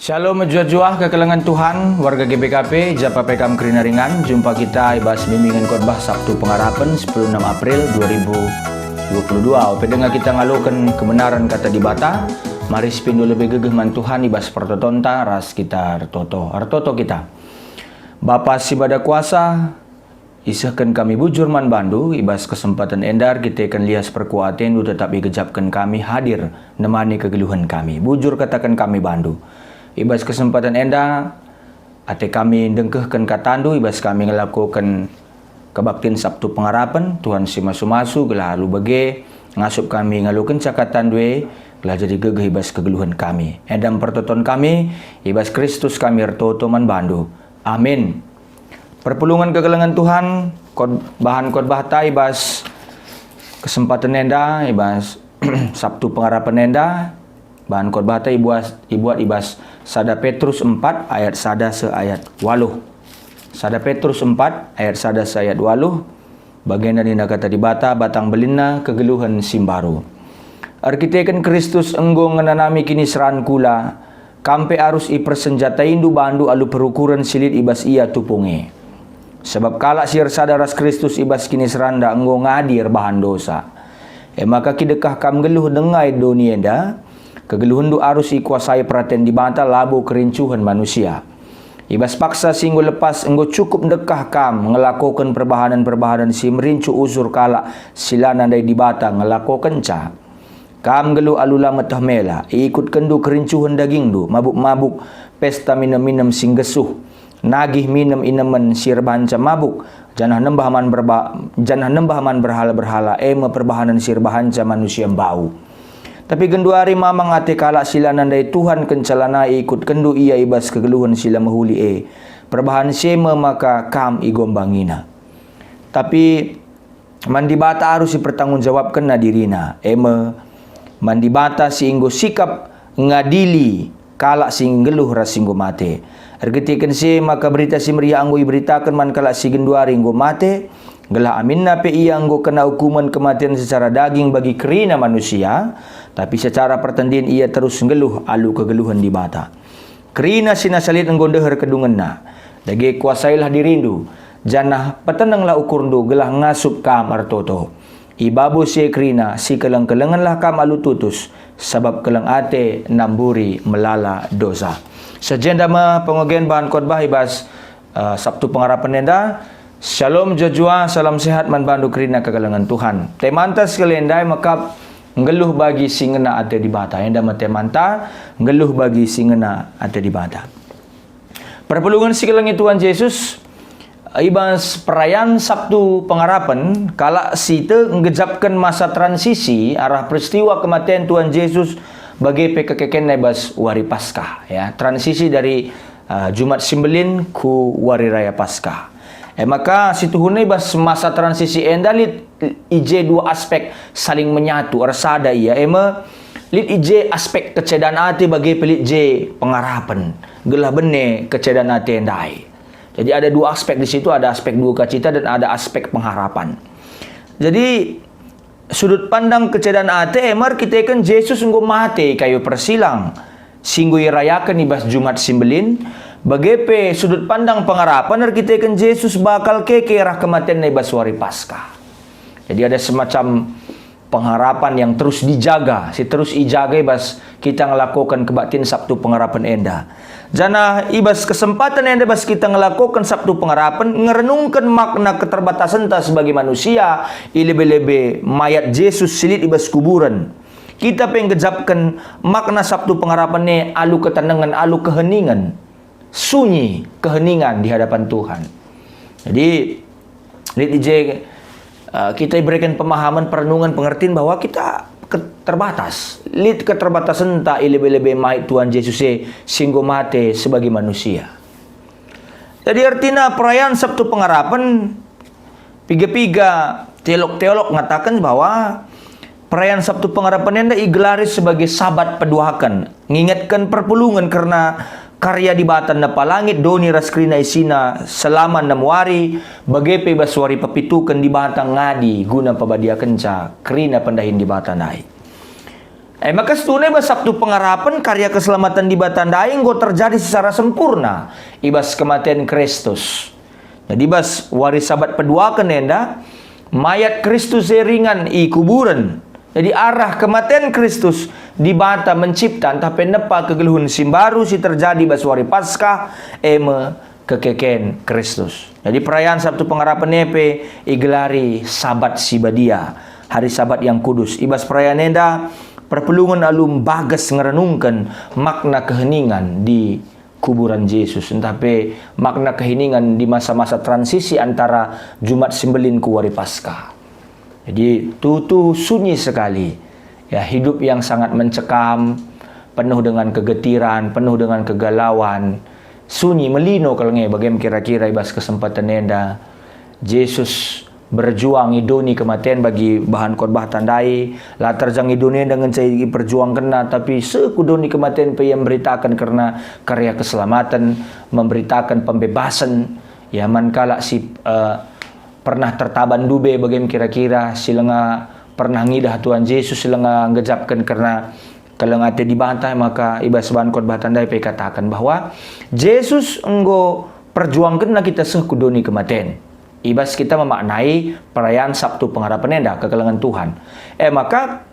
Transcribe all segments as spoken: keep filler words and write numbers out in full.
Shalom mejuah-juah kekelengen Tuhan, warga G B K P, japa pe kam kerina ringan, jumpa kita i bas bimbingen khotbah Sabtu Pengarapen sepuluh enam April dua ribu dua puluh dua. Ope denga kita ngaloken kebenaren Kata Dibata, mari sipindo lebe gegeh man Tuhan i bas pertotonta ras kita ertoto. Ertoto kita. Bapa si Mada Kuasa, isehken kami bujur man bandu, i bas kesempaten enda erkiteken lias perkuah atendu tetap igejapken kami hadir nemani kegeluhen kami. Bujur kataken kami bandu. I bas kesempaten enda, ate kami ndengkehken katandu, i bas kami ngelakoken kebaktin Sabtu Pengarapen, Tuhan si masu-masu, gelah alu bage, ngasup kami ngalokenca katandu e, gelah jadi gegeh i bas kegeluhen kami. Enda me pertoton kami, i bas Kristus kami ertoto man bandu. Amin. Perpulungen kekelengen Tuhan, kot-, bahan khotbahta i bas kesempaten enda, i bas Sabtu Pengarapen enda, bahan khotbahta ibuas-, ibuat i bas sada Petrus empat ayat sada seh ayat waluh. Sada Petrus empat ayat sada seh ayat waluh, bagenda nina Kata Dibata, batang belinna kegeluhen si mbaru. Erkiteken Kristus enggo ngenanami kiniseran kula, kam pe arus ipersenjataindu bandu alu perukuren si lit i bas Ia tupung e. Sabap kalak si ersada ras Kristus i bas kiniseranda enggo ngadi erbahan dosa. E maka kidekah kam nggeluh denga i doni enda, kegeluhenndu arus ikuasai peraten Dibata, labo kerincuhen manusia. I bas paksa si enggo lepas, enggo cukup ndekah kam ngelakoken perbahanen-perbahanen si merincuh usur kalak si la nandai Dibata ngelakokenca. Kam nggeluh alu la meteh mela, iikutkenndu kerincuhen dagingndu, mabuk-mabuk, pesta minem-minem si nggesuh, nagih minem inemen si erbahanca mabuk, janah nembah man berba-, janah nembah man berhala-berhala, e me perbahanen si erbahanca manusia mbau. Tapi genduari mamang ate kalak si la nandai Tuhan kenca lanai iikutkenndu ia i bas kegeluhen si la mehuli e. Perbahanen si e me maka kam igombangina. Tapi man Dibata arus ipertanggungjawabkenna dirina, e me, man Dibata si enggo sikap ngadili kalak si nggeluh ras si enggo mate. Erkiteken si e maka Berita Si Meriah enggo iberitaken man kalak si genduari enggo mate, gelah aminna pe ia enggo kena ukumen kematen secara daging bagi kerina manusia, tapi secara pertendin ia terus nggeluh alu kegeluhen Dibata. Kerina si nasa lit enggo ndeher kedungenna. Dage kuasailah dirindu, janah petenenglah ukurndu gelah ngasup kam ertoto. I babo si e kerina, sikeleng-kelengenlah kam alu tutus, sabap keleng ate namburi melala dosa. Seh jenda me pengogen bahan khotbah i bas, eh, Sabtu Pengarapen enda. Shalom jua-jua, salam sehat man bandu kerina kekelengen Tuhan. Temanta sekali ndai mekap nggeluh bagi si ngena ate Dibata. Enda me temanta, nggeluh bagi si ngena ate Dibata. Perpulungen si kelengi Tuhan Jesus, i bas perayaan Sabtu Pengarapen, kalak si tek nggejapken masa transisi arah peristiwa kematen Tuhan Jesus bage pe kekekenna i bas wari Paskah, ya, transisi dari, uh, Jumat Simbelin ku Wari Raya Paskah. E maka, situhuna i bas masa transisi enda lit i je dua aspek saling menyatu, ersada ia, e me, lit i je aspek kecedan ate bage pe lit je pengarapen, gelah bene kecedan ate ndai. Jadi ada dua aspek di situ, ada aspek dukacita dan ada aspek pengharapan. Jadi, sudut pandang kecedan ate e me erkiteken Jesus enggo mate i kayu persilang, si enggo irayaken i bas Jumat Simbelin, bage pe sudut pandang pengarapen erkiteken Jesus bakal keke arah kematenna i bas wari Paskah. Jadi ada semacam pengharapan yang terus dijaga, si terus ijaga i bas kita ngelakoken kebaktin Sabtu Pengarapen enda. Janah i bas kesempaten enda bas kita ngelakoken Sabtu Pengarapen, ngerenungken makna keterbatasenta sebagai manusia, i lebe-lebe mayat Jesus si lit i bas kuburen. Kita pe nggejapken makna Sabtu Pengarapen e alu ketenengen, alu keheningen, sunyi, keheningen di hadapan Tuhan. Jadi, lit i je, eh, kita ibereken pemahaman, perenungan, pengertin bahwa kita ke-, terbatas. Lit keterbatasenta i lebe-lebe mayat Tuhan Jesus e si enggo mate sebagai manusia. Jadi, ertina perayaan Sabtu Pengarapen, piga-piga teolog-teolog ngataken bahwa perayaan Sabtu Pengarapen enda igelari sebagai Sabat peduaken, ngingetken perpulungen kerna karya Dibata nepa langit, doni ras kerina isina selama enem wari, bage pe i bas wari pepituken Dibata ngadi guna pabadiakenca kerina pendahin Dibata ndai. E maka situhuna i bas Sabtu Pengarapen karya keselamatan Dibata ndai enggo terjadi secara sempurna i bas kematen Kristus. Jadi bas wari Sabat peduaken enda, mayat Kristus e ringan i kuburen. Jadi arah kematen Kristus, Dibata mencipta ntah pe nepa kegeluhen si mbaru si terjadi bas wari Paskah, e me kekeken Kristus. Jadi perayaan Sabtu Pengarapen e pe igelari Sabat si badia, hari Sabat yang kudus. I bas perayaan enda perpulungen alu mbages ngerenungken makna keheningan di kuburan Jesus, ntah pe makna keheningan di masa-masa transisi antara Jumat Simbelin ku wari Paskah. Jadi tuhu-tuhu sunyi sekali. Ya, hidup yang sangat mencekam, penuh dengan kegetiran, penuh dengan kegalauan. Sunyi, melino kal nge, bage me kira-kira i bas kesempatan enda. Jesus berjuang i doni kematen bagi bahan khotbahta ndai, la terjang i doni enda ngenca iperjuangkenna, tapi seh ku doni kematen pe ia memberitaken kerna karya keselamatan, memberitaken pembebasen, ya, man kalak si, eh, pernah tertaban ndube, bage me kira-kira, si langa pernah ngidah Tuhan Jesus, si langa nggejapken kerna keleng ate Dibata, maka i bas bahan khotbahta ndai pe ikataken bahwa Jesus enggo perjuangkenna kita seh ku doni kematen. I bas kita memaknai perayaan Sabtu Pengarapen enda, kekelengen Tuhan. E maka,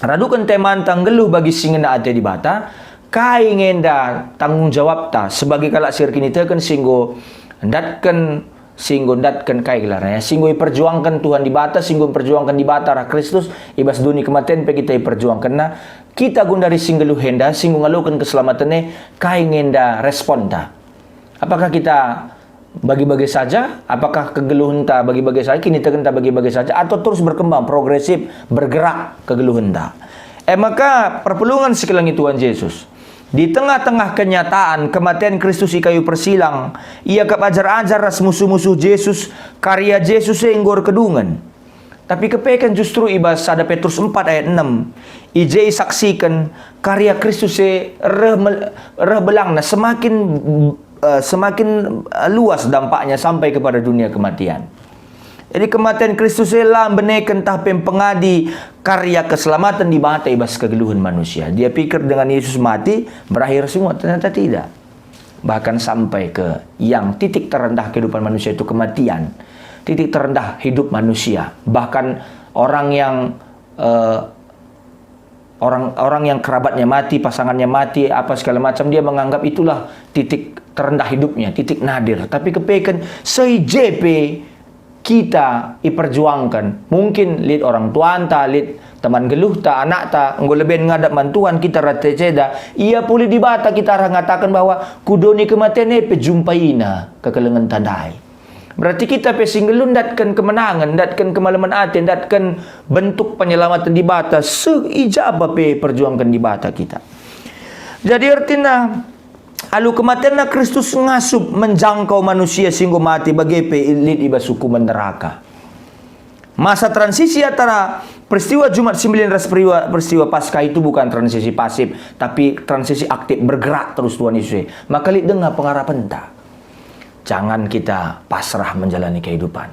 raduken temanta nggeluh bagi si ngena ate Dibata, kai nge enda tanggung jawabta sebagai kalak si erkiniteken si enggo ndatken, si enggo ndatken kai gelarna, ya, si enggo iperjuangken Tuhan Dibata, si enggo iperjuangken Dibata arah Kristus, i bas doni kematen pe kita iperjuangkenna. Kita gundari si nggeluh enda, si enggo ngaloken keselamaten e, kai nge enda responta? Apakah kita bage-bage saja? Apakah kegeluhenta bage-bage saja, kinitekenta bage-bage saja, atau terus berkembang, progresif, bergerak kegeluhenta? E maka, perpulungen si kelengi Tuhan Jesus. Di tengah-tengah kenyataan kematen Kristus i kayu persilang, iakap ajar-ajar ras musuh-musuh Jesus, karya Jesus e enggo erkedungen. Tapi kepeken justru i bas sada Petrus empat ayat enam, i je isaksiken karya Kristus e reh mel-, reh belangna semakin, eh, semakin, eh, luas dampaknya sampai kepada dunia kematian. Jadi kematen Kristus e la mbeneken ntah pe mpengadi karya keselamaten Dibata i bas kegeluhen manusia. Dia pikir dengan Yesus mati, berakhir semua, ternyata tidak. Bahkan sampai ke yang titik terendah kehidupan manusia itu kematian. Titik terendah hidup manusia. Bahkan orang yang, eh, orang, orang yang kerabatnya mati, pasangannya mati, apa segala macam, dia menganggap itulah titik terendah hidupnya, titik nadir. Tapi kepeken seh i je pe kita iperjuangken. Mungkin lit orang tuanta, lit teman geluhta, anakta, enggo leben ngadap man Tuhan kita rate ceda, iapuli Dibata kita arah ngataken bahwa ku doni kematen e pe jumpaina kekelengenta ndai. Berarti kita pe si nggeluh ndatken kemenangen, ndatken kemalemen ate, ndatken bentuk penyelamaten Dibata, seh i jaba pe perjuangken Dibata kita. Jadi ertina, alu kematenna Kristus ngasup menjangkau manusia si enggo mate bage pe lit i bas ukumen neraka. Masa transisi antara peristiwa Jumat Simbelin ras periwa-, peristiwa Paskah itu bukan transisi pasif, tapi transisi aktif, bergerak terus Tuhan Yesus e. Maka lit denga pengarapenta. Jangan kita pasrah menjalani kehidupan.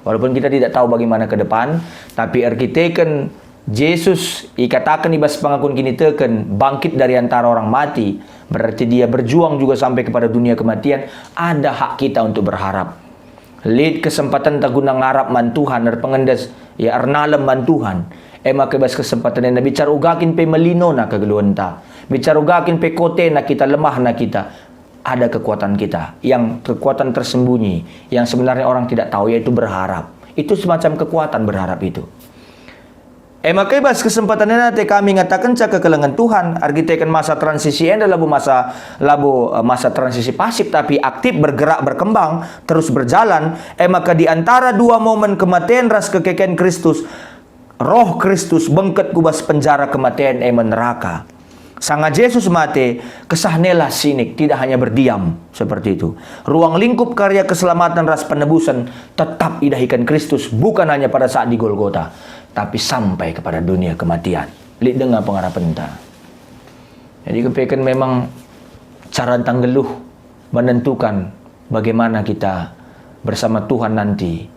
Walaupun kita tidak tahu bagaimana ke depan, tapi erkiteken Jesus ikataken i bas pengakun kiniteken bangkit dari antara orang mati, berarti dia berjuang juga sampai kepada dunia kematian, ada hak kita untuk berharap. Lit kesempatenta guna ngarap man Tuhan, erpengendes, ya, ernalem man Tuhan. E maka i bas kesempatan enda bicara uga kin pe melinona kegeluhenta. Bicara uga kin pe kotena kita, lemahna kita. Ada kekuatan kita, yang kekuatan tersembunyi, yang sebenarnya orang tidak tahu, yaitu berharap. Itu semacam kekuatan berharap itu. E maka i bas kesempatan enda ate kami ngatakenca kekelengen Tuhan, erkiteken masa transisi enda labo masa, labo, eh, masa transisi pasif, tapi aktif, bergerak, berkembang, terus berjalan. E maka di antara dua momen kematen ras kekeken Kristus, Roh Kristus bengket ku bas penjara kematen, e me neraka. Sanga Jesus mate, kesah nela sinik tidak hanya berdiam seperti itu. Ruang lingkup karya keselamatan ras penebusen tetap idahiken Kristus, bukan hanya pada saat di Golgota, tapi sampai kepada dunia kematian. Lit denga pengarapenta. Jadi kepeken memang cara ntah nggeluh menentukan bagaimana kita bersama Tuhan nanti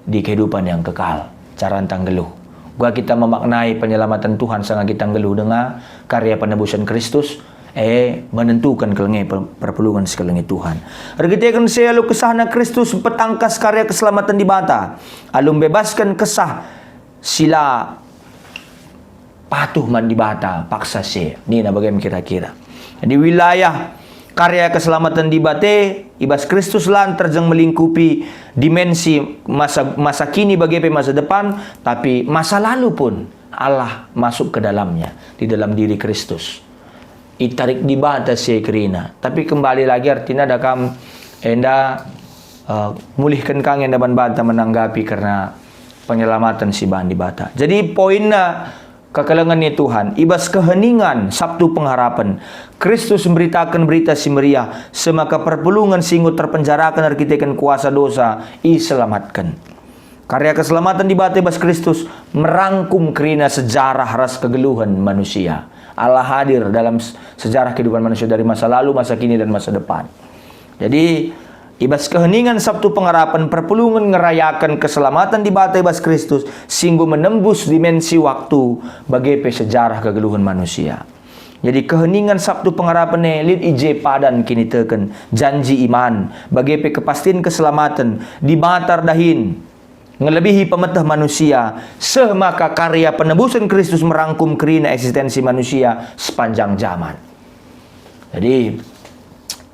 di kehidupan yang kekal. Cara ntah nggeluh. Uga kita memaknai penyelamaten Tuhan sanga kita nggeluh denga karya penebusen Kristus, e, menentuken kelengi per-, perpulungen si kelengi Tuhan. Erkiteken si alu kesahna Kristus mpetangkas karya keselamatan Dibata, alu mbebasken kesah si la patuh man Dibata paksa si, nina bage me kira-kira. Jadi wilayah karya keselamatan Dibata i bas Kristus la nterjeng melingkupi dimensi masa, masa kini bage pe masa depan, tapi masa lalu pun Allah masuk ke dalamnya, di dalam diri Kristus. Itarik Dibata si e kerina. Tapi kembali lagi artina da kam enda, eh, mulihken ka nge enda man banta menanggapi kerna penyelamaten si ibahan Dibata. Jadi poinna, kekelengen ni Tuhan, i bas keheningan Sabtu Pengharapen, Kristus mberitaken Berita Si Meriah, semaka perpulungen si enggo terpenjaraken erkiteken kuasa dosa iselamatken. Karya keselamatan Dibata i bas Kristus merangkum kerina sejarah ras kegeluhen manusia. Allah hadir dalam s-, sejarah kehidupan manusia dari masa lalu, masa kini, dan masa depan. Jadi, i bas keheningan Sabtu Pengharapen, perpulungen ngerayaken keselamatan Dibata i bas Kristus, si enggo menembus dimensi waktu, bage pe sejarah kegeluhen manusia. Jadi, keheningan Sabtu Pengharapen e lit i je padan kiniteken, janji iman, bage pe kepastin keselamaten, Dibata erdahin, ngelebihi pemeteh manusia, seh maka karya penebusen Kristus merangkum kerina eksistensi manusia sepanjang jaman. Jadi,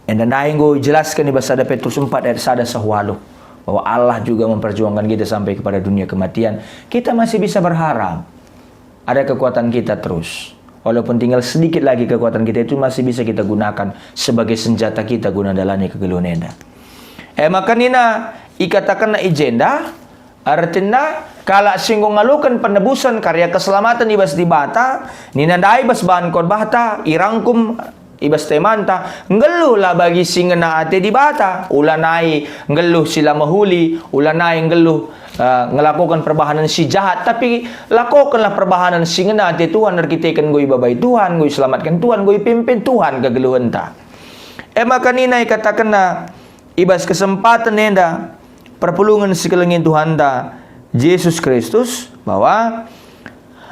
enda ndai enggo ijelasken i bas sada Petrus empat ayat sada seh waluh, bahwa Allah juga memperjuangkan kita sampai kepada dunia kematian. Kita masih bisa berharap. Ada kekuatan kita terus. Walaupun tinggal sedikit lagi kekuatan kita itu masih bisa kita gunakan sebagai senjata kita guna ndalani kegeluhen enda. E maka nina, ikatakenna i jenda, artina kalak si enggo ngaloken penebusen karya keselamatan i bas Dibata, nina ndai bas bahan khotbahta, irangkum i bas temanta, nggeluhlah bagi si ngena ate Dibata. Ulanai nggeluh si la mehuli, ulanai nggeluh, eh, ngelakoken perbahanen si jahat, tapi lakokenlah perbahanen si ngena ate Tuhan erkiteken enggo ibabai Tuhan, enggo iselamatken Tuhan, enggo ipimpin Tuhan kegeluhenta. E maka nina ikatakenna, i bas kesempaten enda, perpulungen si kelengi Tuhanta, Jesus Kristus, bahwa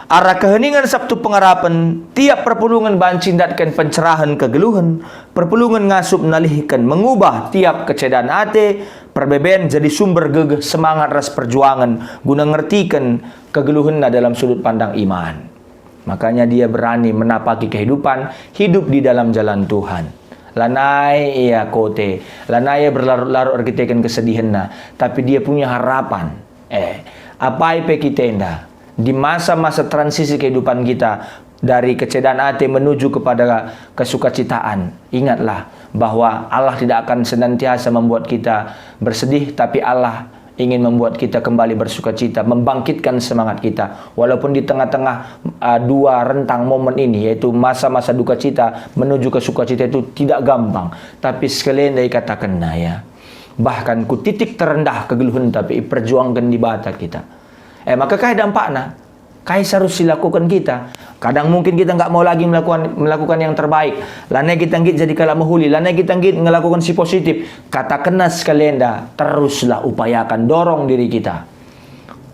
arah keheningen Sabtu Pengarapen, tiap perpulungen banci ndatken pencerahen kegeluhen, perpulungen ngasup nalihken mengubah tiap kecedan ate, perbeben jadi sumber gegeh semangat ras perjuangen guna ngertiken kegeluhenna dalam sudut pandang iman. Makanya dia berani menapaki kehidupan, hidup di dalam jalan Tuhan. Lanai ia kote, lanai ia berlarut-larut erkiteken kesedihenna, tapi dia punya harapan. Eh, apai pe kita enda, di masa-masa transisi kehidupan kita, dari kecedan ate menuju kepada kesukacitaan, ingatlah bahwa Allah tidak akan senantiasa membuat kita bersedih, tapi Allah ingin membuat kita kembali bersukacita, membangkitkan semangat kita. Walaupun di tengah-tengah, uh, dua rentang momen ini, yaitu masa-masa duka cita menuju ke sukacita itu tidak gampang, tapi sekali enda ikatakenna, ya, bahkan ku titik terendah kegeluhen, tapi iperjuangken Dibata kita. Eh, maka kai dampakna? Kai seharus silakuken kita? Kadang mungkin kita nggak mau lagi melakukan, melakukan yang terbaik. Lanai kita nggit jadi kalak mehuli, lanai kita nggit ngelakukan si positif. Katakenna sekali enda, teruslah upayakan, dorong diri kita.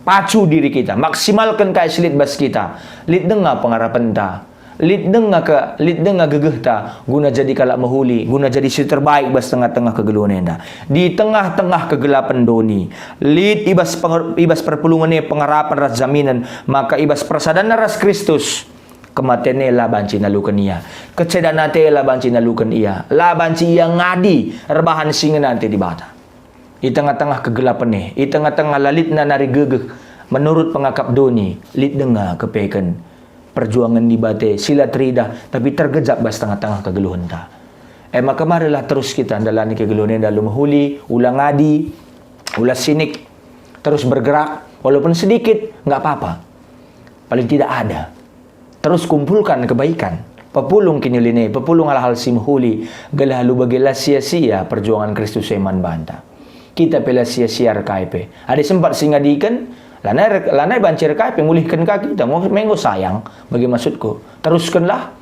Pacu diri kita, maksimalken kai si lit bas kita. Lit denga pengarapenta. Lit denga ke, lit denga gegehta, guna jadi kalak mehuli, guna jadi si terbaik bas tengah-tengah kegeluhen enda. Di tengah-tengah kegelapen doni, lit i bas penger-, i bas perpulungen e pengarapen ras jaminen, maka i bas persadanna ras Kristus, kematen e la banci naluken ia, kecedan ate la banci naluken ia, la banci ia ngadi erbahan si ngena ate Dibata. I tengah-tengah kegelapen e, i tengah-tengah la litna nari gegeh, menurut pengakap doni, lit denga kepeken perjuangen Dibata si la teridah, tapi tergejap bas tengah-tengah kegeluhenta. E maka marilah terus kita ndalani kegeluhen enda, alu mehuli, ula ngadi, ula sinik, terus bergerak, walaupun sedikit, nggak apa-apa. Paling tidak ada. Terus kumpulkan kebaikan. Pepulung kiniulin e, pepulung hal-hal si mehuli, gelah alu bage la sia-sia perjuangan Kristus e man banta. Kita pe la sia-sia erkai pe. Adi sempat singadiken, lanai re-, lanai banci erkai pe, mulihken ka kita, ngo-, me enggo sayang, bage maksudku. Teruskenlah,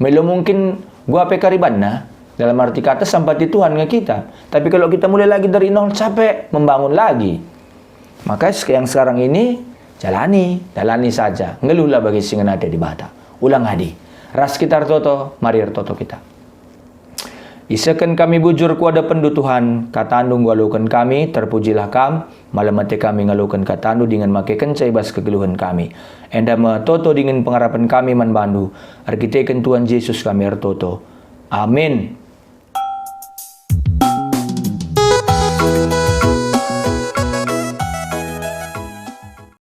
melo mungkin gua pe karibanna, dalam arti kata sampati Tuhan nge kita. Tapi kalau kita mulai lagi dari nol, capek membangun lagi. Maka sek-, yang sekarang ini, Dalani, dalani saja, nggeluhlah bagi si ngena ate Dibata. Ulang adi. Ras kita ertoto, mari ertoto kita. Isehken kami bujur ku adepenNdu, Tuhan, kataNdu ngaloken kami, terpujilah Kam, malem ate kami ngaloken kataNdu dingen makekenca i bas kegeluhen kami. Enda me toto dingen pengarapen kami man banNdu, erkiteken Tuhan Jesus kami ertoto. Amin.